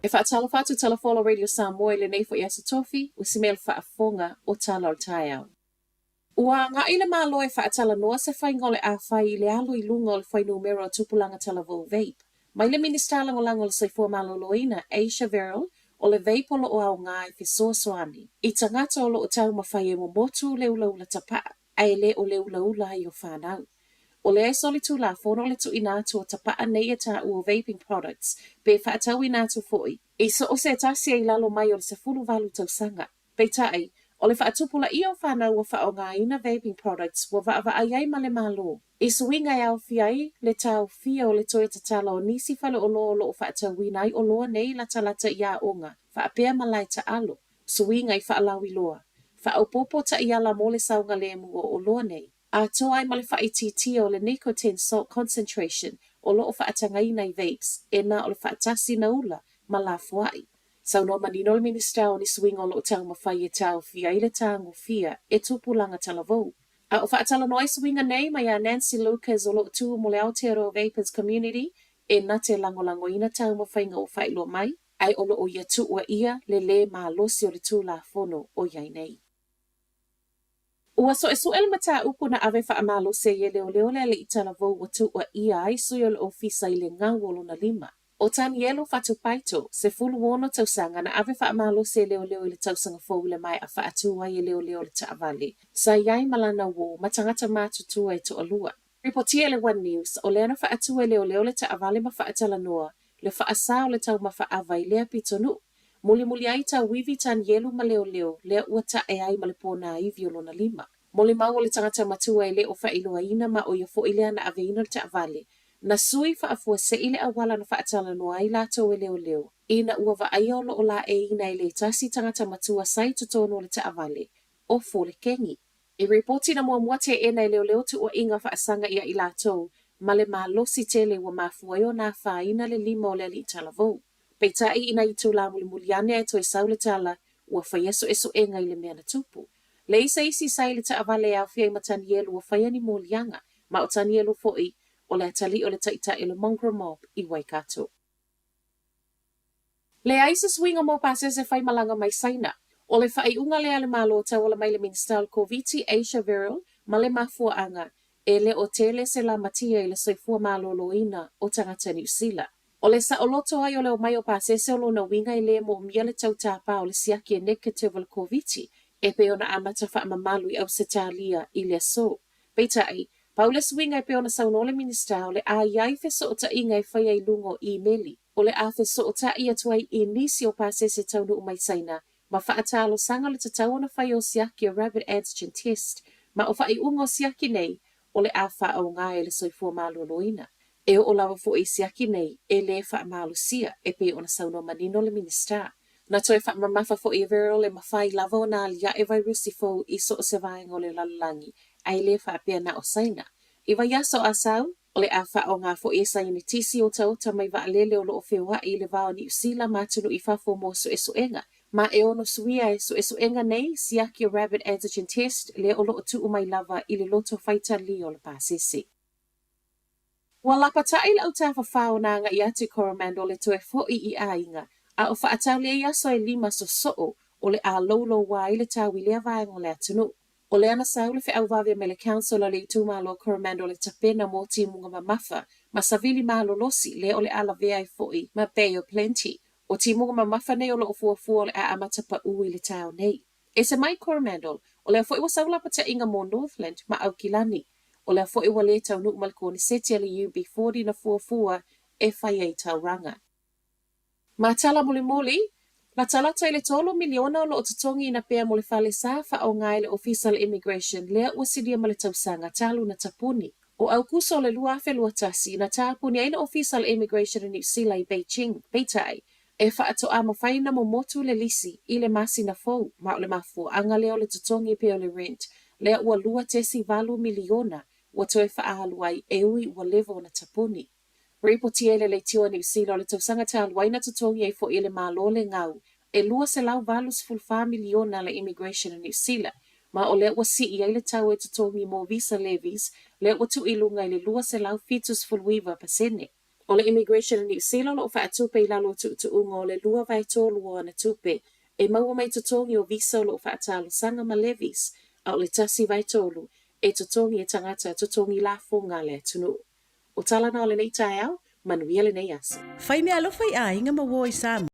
E faatalofa atu Tala Radio Samoa i lenei foi aso tofi, ua si mea le faafofoga o tala o le taeao. Ua agai le Malo e faatalanoa se faiga o le a fai i le alu i luga o le fuainumera o tupulaga talavou vape. Mai le Minisita Lagolago o le Soifua Maloloina, Asia Verrall, o le vape o loo aoga e fesoasoani i tagata o loo taumafai e momotu le ulaula tapaa, ae le o le ulaula ai o fanau. O lea e solitulafono le tuuina atu o tapaa nei e taua o vaping products pe faatauina atu foi i so o se tasi e i lalo mai o le 18 tausaga. Peitai, o le faatupulaia o fanau ua faaaogaina vaping products ua vaavaai ai ma le Malo i suiga e aofia ai le taofia o le toe tatala o nisi faleoloa o loo faatauina ai oloa nei latalata i aoga faapea malae taalo, suiga i faalauiloa, faaopoopo taiala mo le saogalemu o oloa nei, atoa ai ma le faaitiitia o le nicotine salt concentration o loo faatagaina i vapes e na o le faatasi na ula ma lafoai. Saunoa manino le Minisita o ni suiga o loo taumafai e taofia ai le tagofia e tupulaga talavou. A o faatalanoa ai suiga nei ma iā Nancy Lucas o loo tu mo le Aotearoa Vapers Community e na te lagolagoina taumafaiga ua faailoa mai, ae o loo ia tuuaia le lē malosi o le Tulafono o i ai nei. Ua suesue le mataupu na ave faamalosi ai e leoleo le alii talavou ua tuuaia ai sui o le ofisa i le gau o lona lima. ʻO Tanielu Fatupaito, 16 tausaga, na ave faamalosi e leoleo i le tausaga fou i le maea faatu ai e leoleo le taavale sa i ai ma lana uō ma tagata matutua e toalua. Ripotia e le One News, o lea na faatu e leoleo le taavale ma faatalanoa le faasā o le taumafa ava i lea pitonuu. Mulimuli ai tauivi Tanielu ma leoleo lea ua tae ai ma le pōnāivi o lona lima. Molimau o le tagata matua e le o faailoaina ma ʻo ia foi lea na aveina le taavale. Na sui faafuasei le auala na faatalanoa ai latou e leoleo, ina ua vaaia o loo laeiina e le tasi tagata matua sa i totonu o le taavale, ʻo Fole Kengi. I ripoti na muamua teena e leoleo tuuaiga faasaga ia i latou ma le malosi tele ua mafua ai ona afaina le lima o le alii talavou. Peitai i nai itulā mulimuli ane ae toe sau le tala ua faia suesuega i le mea na tupu. Leai se isi sa i le taavale e aofia ai ma Tanielu ua faia ni moliaga, ma ʻo Tanielu foi o le atalii o le taitai o le Mongrel Mob i Waikato. Leai se suiga mo pasese faimalaga mai Saina. O le faaiuga lea a le Malo tauala mai le Minisita o le Koviti Asia Verrall ma le mafuaaga e le o tele se lamatia i le soifua maloloina o tagata Niu Sila. O le saoloto ai o le omai o pasese o lona uiga e lē moomia le tau tāpā o le siaki e negative o le Koviti e pei ona amata faamamalu i Ausetalia i le aso. Peitai, pau le suiga e pei ona saunoa le Minisita o le a i ai fesootaʻiga e faia i luga o imeli. O le a fesootaʻi atu ai i nisi o pasese taunuu mai Saina ma faatalosaga le tatau ona fai o siaki o rapid antigen test ma o faaiuga o siaki nei o le a faaaoga e le soifua maloloina. E oo lava foi i siaki nei e lē faamalosia e pei ona saunoa manino le Minisita. Na toe faamamafa foi e Verrall e mafai lava ona aliaʻe vairusi fou i so o se vaega o le lalolagi ae lē faapea na o Saina. I vaiaso a sau, O le a faaaoga foi e saienitisi otaota mai vaalele o lo o feoaʻi i le va o Niu Sila ma atunuu i fafo mo suesuega. Ma e ono suia e suesuega nei siaki o rapid antigen test lea o lo o tuu mai lava i le loto faitalia o le pasese. Ua lapataʻi le autafafā o na agaʻi atu i Coromandel e toe foʻi i aiga, a o faatali ai aso e lima sosoo o le a louloua ai le tau i lea vaega o le atunuu. O lea na sau le feau vave mai le Council a le itumalo Coromandel e tapena mo timuga mamafa ma savili malolosi lea o le a lavea ai foi ma Bay of Plenty. O timuga mamafa nei o loo fuafua o le a amata paʻū i le taeao nei. Ese mai Coromandel, o lea foi ua sau lapataiga mo Northland ma Aukilani. O lea foi ua lē taunuu ma le koneseti a le UB40 na fuafua e fai ai tauraga. Ma tala mulimuli, latalata i le tolu miliona o lo o totogiina pea mo le fale sa faaaoga e le Ofisa o le Immigration lea ua silia ma le tausaga talu na tapuni. O Aukuso o le 2021, na tapuni ai le Ofisa o le Immigration o Niu Sila i Beijing, peitai, e faatoa mafai ona momotu le lisi i le masina fou ma o le mafuaaga lea o le totogi pea o le rent lea ua 2.8 miliona ua toe faaalu ai e ui ua leva ona tapuni. Ripotia e le Leitio a Niu Sila o le tausaga talu ai na totogi ai foi e le Malo le gau e $284 miliona le Immigration a Niu Sila, ma o lea ua sii ai le tau e totogi mo visa levies lea ua tuu i luga i le 279%. O le Immigration a Niu Sila o lo o faatupe i lalo o tuutuuga o le 2/3 o ana tupe e maua mai totogi o visa o lo o faatalosaga ma levies, a o le 1/3 e totogi e tagata totogi lafoga a le atunuu. O tala na o lenei taeao, manuia lenei aso. Fai meaalofa i aiga ma uo i Samoa.